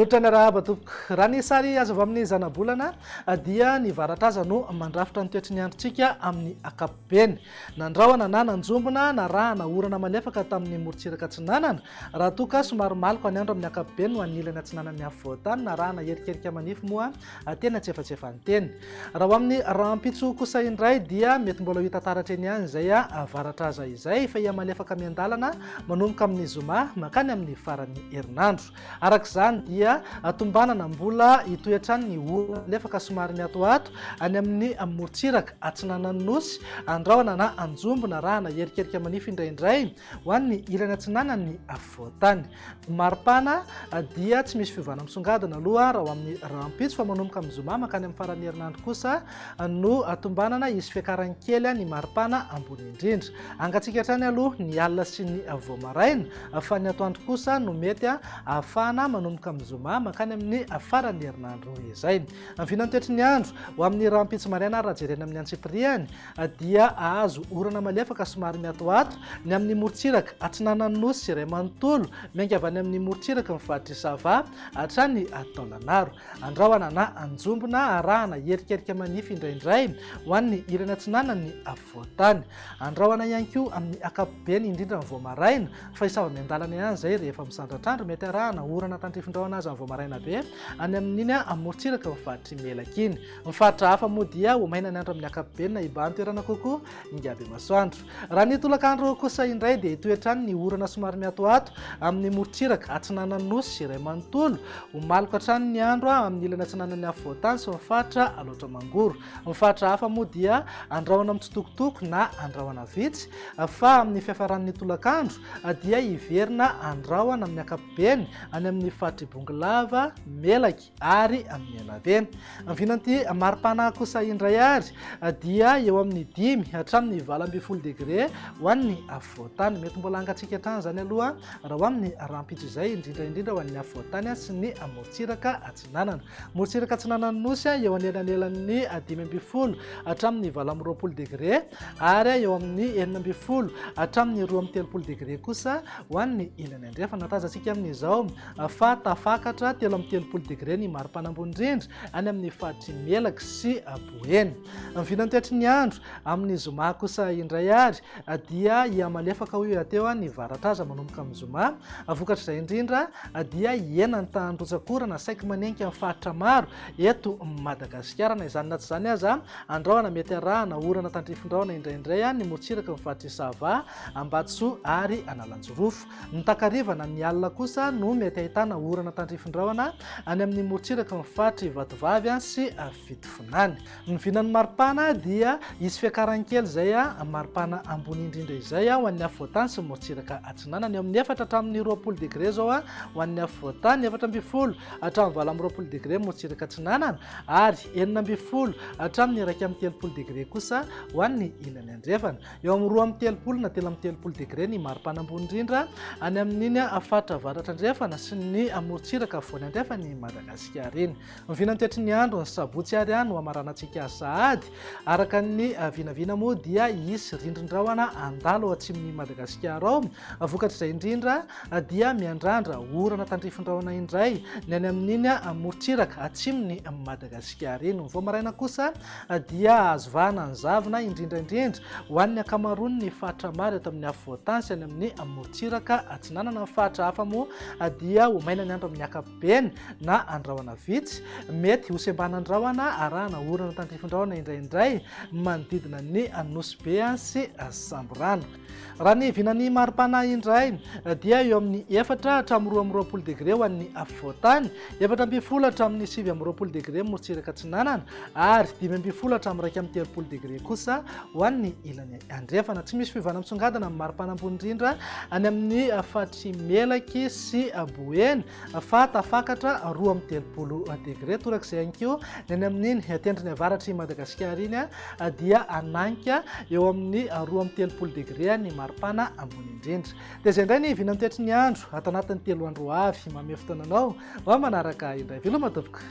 Manolotra ny arahaba tompoko. Raha ny sary azo avy amin'ny zanabolana dia ny varatraza no mandrafitra ny toetry ny androntsika amin'ny ankapobeny. Nandrahona na nanjombona narahana orana malefaka tamin'ny morontsiraka atsinanana, raha toa ka somary maloka ny andro amin'ny ankapobeny ho an'ny ilany atsinanan'ny afovoan-tany, narahana erikerika manify moa teny antsefatsefany teny. Raha ho amin'ny rahampitso kosa indray dia mety mbola ho hita taratra eny ihany izay varatraza izay fa hihamalefaka miandalana manomboka amin'ny zoma mankany amin'ny faran'ny herinandro. Araka izany dia tombanana mbola hitohy hatrany ny orana malefaka somary miatoato any amin'ny morontsiraka atsinanan'ny Nosy, Andrahona na Anjombona arahana erikerika manify indraindray ho an'ny ilany atsinanan'ny afovoan-tany. Ny maripana dia tsy misy fiovana misongadina aloha raha ho amin'ny rahampitso fa manomboka amin'ny zoma mankany amin'ny faran'ny herinandro kosa no tombanana hisy fiakarany kely ny maripana ambony indrindra. Hangatsiaka hatrany aloha ny alina sy ny vao maraina fa ny atoandro kosa no mety ahafahana manomboka amin'ny zoma mankany amin'ny faran'ny herinandro izay. Ny vinantoetry ny andro ho amin'ny rahampitso maraina raha jerena amin'ny antsipiriany dia hahazo orana malefaka somary miatoato ny amin'ny morontsiraka atsinanan'ny Nosy iray manontolo, miainga avy any amin'ny morontsiraky ny faritr'i Sava hatrany Taolagnaro. Andrahona na anjombona arahana erikerika manify indraindray ho an'ny ilany atsinanan'ny afovoan-tany. Andrahona ihany koa amin'ny ankapobeny, indrindra ny vao maraina, fa hisava miandalana ihany izay rehefa misandratr'andro, mety arahana orana tandrifin-drahona aza ny vao maraina be any amin'iny morontsiraky ny faritr'i Melaky iny. Ny faritra hafa moa dia ho maina ny andro amin'ny ankapobeny na hibahan-toerana kokoa ingabe masoandro. Raha ny tolakandro kosa indray dia hitohy hatrany ny orana somary miatoato amin'ny morontsiraka atsinanan'ny Nosy iray manontolo. Ho maloka hatrany ny andro amin'ny ilany atsinanan'ny afovoan-tany sy ny faritra Alaotra Mangoro. Ny faritra hafa moa dia andrahona mitsitokotoko na andrahona vitsy fa amin'ny fiafaran'ny tolakandro dia hiverina andrahona amin'ny ankapobeny any amin'ny faritr'i Bongolava, Melaky, ary Menabe. Ny vinan'ity maripana kosa indray ary dia eo amin'ny 5 hatramin'ny 18 degre ho an'ny afovoan-tany. Mety mbola hangatsiaka hatrany izany aloha raha ho amin'ny rahampitso izay, indrindra indrindra ho an'ny afovoan-tany sy ny morontsiraka atsinanana. Morontsiraka atsinanan'ny Nosy eo anelanelan'ny 15 hatramin'ny 28 degre ary eo amin'ny 16 hatramin'ny 32 degre kosa ho an'ny ilany andrefana. Tazantsika amin'izao fa tafakatra 33 degre ny maripana ambony indrindra any amin'ny faritr'i Melaky sy Boeny. Ny vinantoetry ny andro amin'ny zoma kosa indray ary dia hihamalefaka hoy rahateo ny varatraza manomboka amin'ny zoma. Vokatr'izay indrindra dia hihena ny tahan'ny rotsak'orana saiky manenika ny faritra maro eto Madagasikara. Na izany na tsy izany aza, andrahona mety arahana orana tandrifin-drahona indraindray ny morontsiraky ny faritr'i Sava, Ambatosoa ary Analanjirofo. Ny takariva na ny alina kosa no mety ahitana orana tandrifin-drahona any amin'ny morontsiraky ny faritr'i Vatovavy sy Fitovinany. Ny vinan'ny maripana dia hisy fiakarany kely izay maripana ambony indrindra izay ho an'ny afovoan-tany sy ny morontsiraka atsinanana. Eo amin'ny 4 hatramin'ny 20 degre izao ho an'ny afovoan-tany, 14 hatramin'ny 28 degre morontsiraka atsinanana ary 16 hatramin'ny 31 degre kosa ho an'ny ilany andrefana. Eo amin'ny 32 na 33 degre ny maripana ambony indrindra any amin'iny faritra avaratra andrefana sy ny morontsiraka afovoany andrefan'i Madagasikara iny. Ny vinantoetry ny andro ny sabotsy ary no hamaranantsika azy sahady. Araka ny vinavina moa dia hisy rindrin-drahona handalo ao atsimon'i Madagasikara ao. Vokatr'izay indrindra dia miandrandra orana tandrifin-drahona indray ny any amin'iny morontsiraka atsimon'i Madagasikara iny. Ny vao maraina kosa dia azo vahana ny zavona, indrindra indrindra ho an'ny ankamaroan'ny faritra maro eto amin'ny afovoan-tany sy any amin'ny morontsiraka atsinanana. Ny faritra hafa moa dia ho maina ny andro amin'ny ankapobeny na andrahona vitsy, mety ho sembanan-drahona arahana orana tandrifin-drahona indraindray manodidina ny Nosy Be sy Sambirano. Raha ny vinan'ny maripana indray dia eo amin'ny 4 hatramin'ny 22 degre ho an'ny afovoan-tany, 14 hatramin'ny 29 degre morontsiraka atsinanana ary 15 hatramin'ny 31 degre kosa ho an'ny ilany andrefana. Tsy misy fiovana misongadina amin'ny maripana ambony indrindra any amin'ny faritr'i Melaky sy Boeny fa tafakatra 32 degre. Torak'izay ihany koa ny any amin'iny tendrony avaratr'i Madagasikara iny dia hananika eo amin'ny 32 degre ny maripana ambony indrindra. Dia izay indray ny vinantoetry ny andro ato anatin'ny 3 andro ho avy. Manome fotoana anao ho amin'ny manaraka indray. Veloma tompoko.